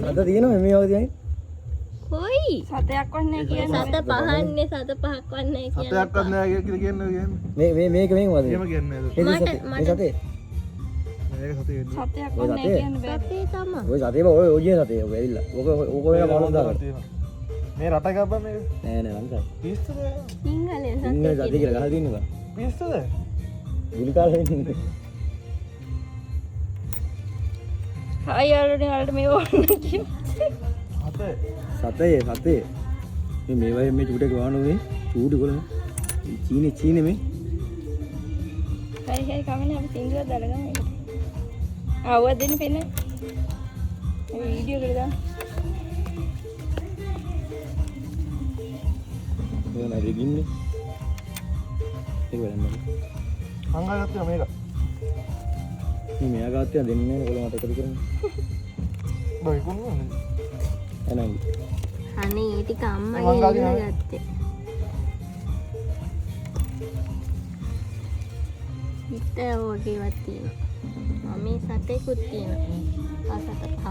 සත තියෙනවා මේ වගේ තියෙන්නේ. කොයි? සතයක්වත් නෑ කියන්නේ. සත පහන්නේ සත පහක්වත් නෑ කියන්නේ. සතයක්වත් නෑ කියලා කියන්නේ කියන්නේ. මේ මේ මේක මේක මොකද? එහෙම කියන්නේ නේද? මේ මට- සතේ. මේ සතේ. මේක සතේ වෙන්නේ. සතයක්වත් ඔය නෑ සතේ? කියන්න බෑ. සතේ තමයි. ඔය සතේ බා ඔය ඔය සතේ ඔය ඇවිල්ලා. ඕක ඕක වෙන බලන්න දාගන්න. තියෙනවා. මේ රට එකක් බං මේක. නෑ නෑ ලංකාවේ. පිස්සුද? සිංහලෙන් සිංහල සතේ සතේ කියලා ගහලා තියෙන්නේ බා. පිස්සුද? ගුලි කාලා ඉන්නේ. හායි යාළුවනේ, ඔයාලට මේ ඕන කියන්නේ. හතේ. සතේ සතේ. මේ මේ වගේ මේ චූටි ගවන මේ චූටි කොළ චීනේ චීනේ මේ. හරි හරි කමන්නේ, අපි සින්දුවක් දාලා ගමු ඒකට. ආ ඔයා දෙන්න පෙන්න. මේ වීඩියෝ එකට දාන්න. ඔය නේද ගින්නේ. ඒක වැඩක් නෑ. අංගා ගත්තා මේක. මේ මෙයා ගාත් තියන දෙන්නේ නෑනේ කොළ මට එකතු කරන්න. බං විකුණන්නේ. එහෙනම් අනේ ඒ ටික අම්මා මං ගාගෙන ගෙනල්ලා ගත්තේ. හිත වගේවත් තියෙනවා. මම මේ සතේකුත් තියෙනවා. ආ සත පහ.